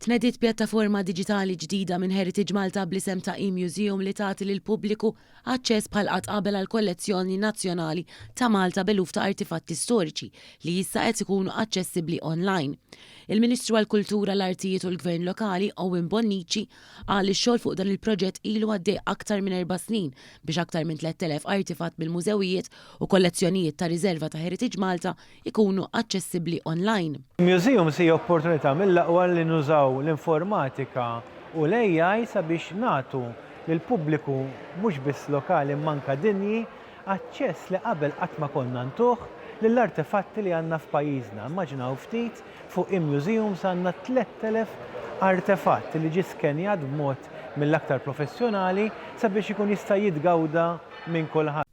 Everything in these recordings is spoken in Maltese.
Tnediet pjattaforma diġitali ġdida minn Heritage Malta bl-isem ta' eMuseum li tagħti lill-pubbliku aċċess bħal qatt qabel għall-kollezzjoni nazzjonali ta' Malta b'eluf ta' artifatti storiċi li issa qed ikunu aċċessibbli online. Il-Ministru għall-Kultura, l-Artijiet u l-Gvern Lokali, Owen Bonnici, qal li x-xogħol fuq dan il-proġett ilu għaddej aktar minn erba' snin biex aktar minn 3,000 artifatt mill-mużewijiet u kollezzjonijiet ta' riserva ta' Heritage Malta ikunu aċċessibbli online. Museums hija opportunità mill-aqwa li nużaw l-informatika u l-AI sabiex nagħtu lill-pubbliku mhux biss lokali imma anke dinji aċċess li qabel qatt ma konna ntuh lill-artefatti li għandna f'pajjiżna. Immaġinaw ftit, fuq eMuseums għandna 3,000 artefatt li ġie skenjat b'mod mill-aktar professjonali sabiex ikun jista' jitgawda minn kulħadd.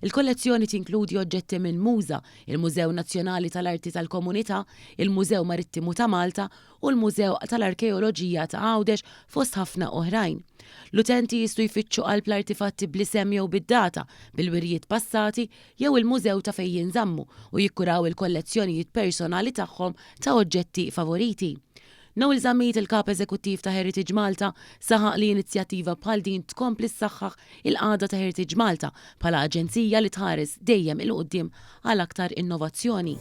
Il-kollezzjoni tinkludi oġġetti minn MUŻA, il-Mużew Nazzjonali tal-Arti tal-Komunità, il-Mużew Marittimu ta' Malta u l-Mużew tal-Arkeoloġija ta' Għawdex fost ħafna oħrajn. L-utenti jistgħu jfittxu qalb l-artifatti bl-isem jew bid-data, bil-wirjiet passati jew il-mużew ta' fejn jinżammu u jikkuraw il-kollezzjonijiet personali tagħhom ta' oġġetti favoriti. Noel Zammit, il-Kap Eżekuttiv ta' Heritage Malta, saħaq li inizjattiva bħal din tkompli ssaħħaħ il-qagħda ta' Heritage Malta bħala aġenzija li tħares dejjem 'il quddiem għal aktar innovazzjoni.